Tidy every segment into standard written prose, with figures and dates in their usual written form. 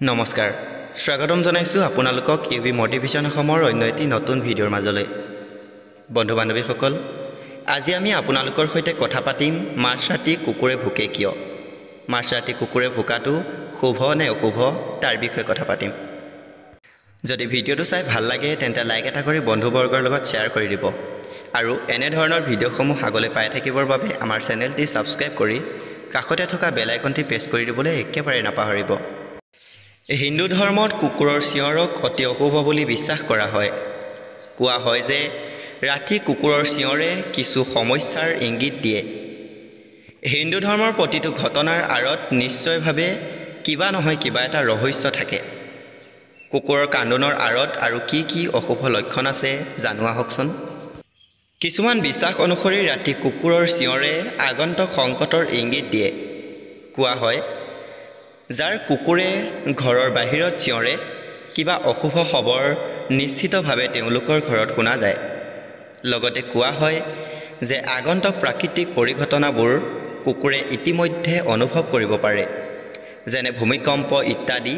নমস্কাৰ, স্বাগতম জনাইছোঁ আপোনালোকক ইউ বি মটিভেশ্যন অসমৰ অন্য এটি নতুন ভিডিঅ'ৰ মাজলৈ। বন্ধু বান্ধৱীসকল, আজি আমি আপোনালোকৰ সৈতে কথা পাতিম মাছ ৰাতি কুকুৰে ভুকে কিয়, মাছ ৰাতি কুকুৰে ভুকাটো শুভ নে অশুভ তাৰ বিষয়ে কথা পাতিম। যদি ভিডিঅ'টো চাই ভাল লাগে তেন্তে লাইক এটা কৰি বন্ধুবৰ্গৰ লগত শ্বেয়াৰ কৰি দিব আৰু এনেধৰণৰ ভিডিঅ'সমূহ আগলৈ পাই থাকিবৰ বাবে আমাৰ চেনেলটি ছাবস্ক্ৰাইব কৰি কাষতে থকা বেল আইকনটি প্ৰেছ কৰি দিবলৈ একেবাৰে নাপাহৰিব। হিন্দু ধৰ্মত কুকুৰৰ চিঞৰক অতি অশুভ বুলি বিশ্বাস কৰা হয়। কোৱা হয় যে ৰাতি কুকুৰৰ চিঞৰে কিছু সমস্যাৰ ইংগিত দিয়ে। হিন্দু ধৰ্মৰ প্ৰতিটো ঘটনাৰ আঁৰত নিশ্চয়ভাৱে কিবা নহয় কিবা এটা ৰহস্য থাকে। কুকুৰৰ কান্দোনৰ আঁৰত আৰু কি কি অশুভ লক্ষণ আছে জানো আহকচোন। কিছুমান বিশ্বাস অনুসৰি ৰাতি কুকুৰৰ চিঞৰে আগন্তুক সংকটৰ ইংগিত দিয়ে। কোৱা হয় যাৰ কুকুৰে ঘৰৰ বাহিৰত চিঞৰে, কিবা অশুভ খবৰ নিশ্চিতভাৱে তেওঁলোকৰ ঘৰত শুনা যায়। লগতে কোৱা হয় যে আগন্তুক প্ৰাকৃতিক পৰিঘটনাবোৰ কুকুৰে ইতিমধ্যে অনুভৱ কৰিব পাৰে, যেনে ভূমিকম্প ইত্যাদি।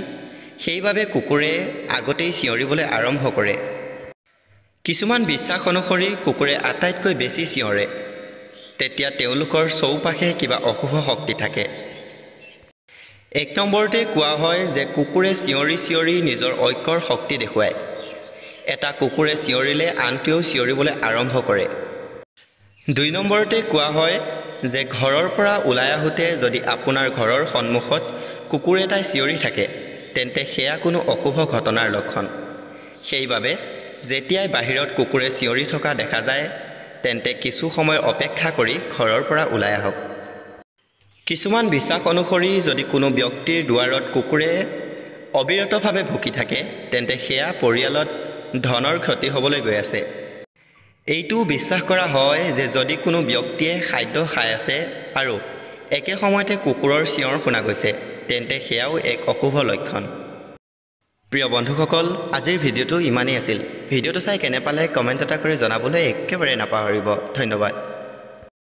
সেইবাবে কুকুৰে আগতেই চিঞৰিবলৈ আৰম্ভ কৰে। কিছুমান বিশ্বাস অনুসৰি কুকুৰে আটাইতকৈ বেছি চিঞৰে তেতিয়া তেওঁলোকৰ চৌপাশে কিবা অশুভ শক্তি থাকে। এক নম্বৰতে কোৱা হয় যে কুকুৰে চিঞৰি চিঞৰি নিজৰ ঐক্যৰ শক্তি দেখুৱায়। এটা কুকুৰে চিঞৰিলে আনটোৱেও চিঞৰিবলৈ আৰম্ভ কৰে। দুই নম্বৰতে কোৱা হয় যে ঘৰৰ পৰা ওলাই আহোঁতে যদি আপোনাৰ ঘৰৰ সন্মুখত কুকুৰ এটাই চিঞৰি থাকে তেন্তে সেয়া কোনো অশুভ ঘটনাৰ লক্ষণ। সেইবাবে যেতিয়াই বাহিৰত কুকুৰে চিঞৰি থকা দেখা যায় তেন্তে কিছু সময় অপেক্ষা কৰি ঘৰৰ পৰা ওলাই আহক। কিছুমান বিশ্বাস অনুসৰি যদি কোনো ব্যক্তিৰ দুৱাৰত কুকুৰে অবিৰতভাৱে ভুকি থাকে তেন্তে সেয়া পৰিয়ালত ধনৰ ক্ষতি হ'বলৈ গৈ আছে। এইটোও বিশ্বাস কৰা হয় যে যদি কোনো ব্যক্তিয়ে খাদ্য খাই আছে আৰু একে সময়তে কুকুৰৰ চিঞৰ শুনা গৈছে তেন্তে সেয়াও এক অশুভ লক্ষণ। প্ৰিয় বন্ধুসকল, আজিৰ ভিডিঅ'টো ইমানেই আছিল। ভিডিঅ'টো চাই কেনে পালে কমেণ্ট এটা কৰি জনাবলৈ একেবাৰে নাপাহৰিব। ধন্যবাদ।